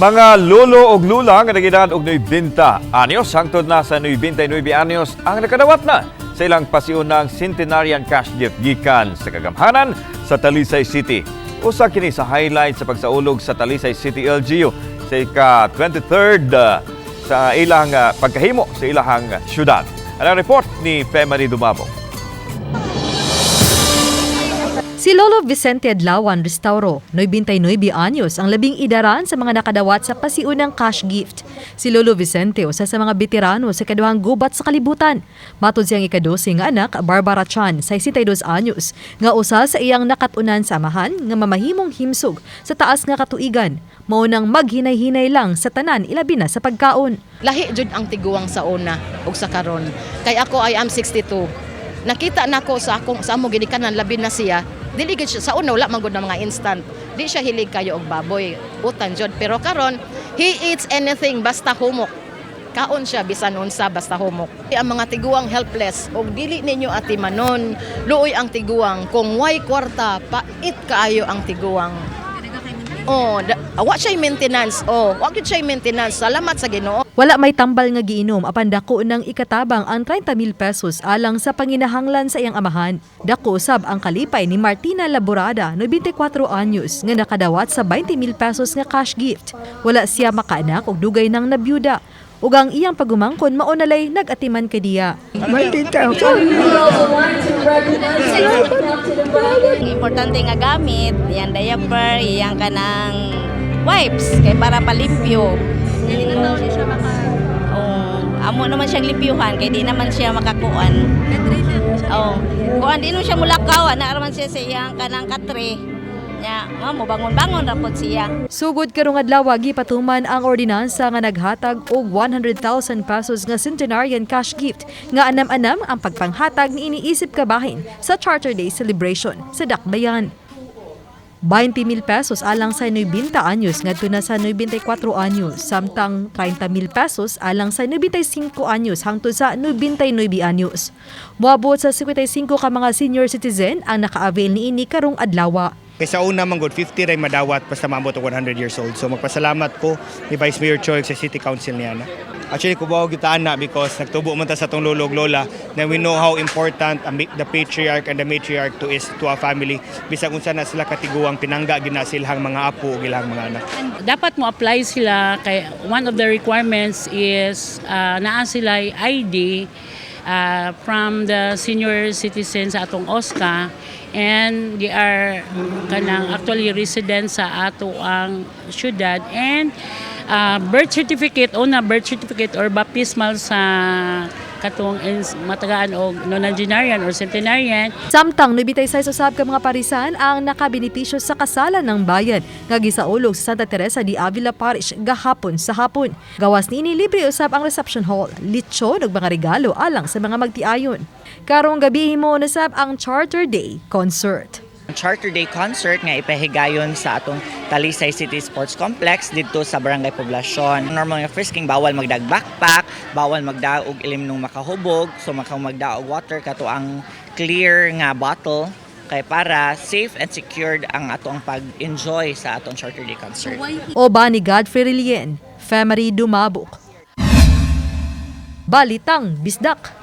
Mga lolo og lula nga nag-edad og 90 anyos hangtod na sa 99 anyos ang nakadawat na sa ilang pasiunang centenarian cash gift gikan sa kagamhanan sa Talisay City. Usa kini sa highlight sa pagsaulog sa Talisay City LGU sa ika-23rd sa ilang pagkahimo sa ilahang syudad. Ang report ni Femary Dumabo. Si Lolo Vicente Adlawan Restauro, 99 anyos, ang labing idaran sa mga nakadawat sa pasiunang cash gift. Si Lolo Vicente usa sa mga veterano sa kaduhang gubat sa kalibutan. Matod siyang ikadose nga anak, Barbara Chan, 62 anyos, nga usa sa iyang nakatunan sa amahan nga mamahimong himsog sa taas nga katuigan. Mao nang maghinay-hinay lang sa tanan, ilabi na sa pagkaon. Lahi jud ang tiguang sa una ug sa karon. Kay ako, I am 62. Nakita nako sa akong sa amo ginikanan, labi na siya. Dili gid siya sa una, wala man gud na mga instant. Di siya hilig kayo og baboy, utan jud. Pero karon, he eats anything basta humok. Kaon siya bisan unsa basta humok. Ang mga tiguang helpless og dili ninyo atimanon, luoy ang tiguang kung way kwarta, pait kaayo ang tiguang. Oh, wa siya maintenance. Oh, wa gyud siya maintenance. Salamat sa Ginoo. Wala may tambal nga giinom apan dako ng ikatabang ang 30 mil pesos alang sa panginahanglan sa iyang amahan. Dako sab ang kalipay ni Martina Laborada, 94 anyos, nga nakadawat sa 20 mil pesos nga cash gift. Wala siya makaanak og dugay nang nabiyuda. Ug ang iyang pagumangkon mao nalay nag-atiman kaniya. Maldita ako. Importante nga gamit, iyang diaper, iyang kanang wipes kay para palimpyo. Oh, amo naman siyang limpyuhan kay di naman siya makakuan. Oh, kuan di naman siya mulakaw, ana raman siya sa iyang kanang katre. Nya, mo bangon-bangon ra pod siya. Sugod karong adlaw, gipatuman ang ordinansa nga naghatag og 100,000 pesos nga centenarian cash gift nga anam-anam ang pagpanghatag ni iniisip kabahin sa Charter Day celebration sa Dakbayan. 20 mil pesos alang sa 90 anyos ngadto na sa 94 anyos, samtang 30 mil pesos alang sa 95 anyos hangtod sa 99 anyos. Moabot sa 55 ka mga senior citizen ang naka-avail niini karong adlaw. Kay sa una man gud, 50 ray madawat basta maabot og 100 years old. So magpasalamat ko ni Vice Mayor Choi sa City Council niya na. Actually, kubaw kita na because nagtubo man ta sa atong lolo ug lola na we know how important the patriarch and the matriarch to is to a family. Bisag unsa na sila katiguang, pinangga gina silahang mga apo ug ilang mga anak. Dapat mo apply sila kay one of the requirements is naa sila ID from the senior citizens sa atong OSCA and they are kanang actually resident sa ato ang syudad and birth certificate o na birth certificate or baptismal sa katong matagaan og nonagenarian or centenarian. Samtang 96 usab ka mga parisan ang nakabenepisyo sa kasalan ng bayan nga gisaulog sa Santa Teresa de Avila Parish gahapon sa hapon. Gawas niini, libre usab ang reception hall, lechon ug mga regalo alang sa mga magtiayon. Karong gabi, himo na sab ang Charter Day concert. Ang Charter Day concert nga ipahigayon sa atong Talisay City Sports Complex didto sa Barangay Poblacion. Normal nga frisking, bawal magdag backpack, bawal magdaog ilimnong makahubog, so makaw magdaog water, kato ang clear nga bottle kay para safe and secured ang atong pag-enjoy sa atong Charter Day concert. Oba ni Godfrey Relien, Femery Dumabok. Balitang Bisdak.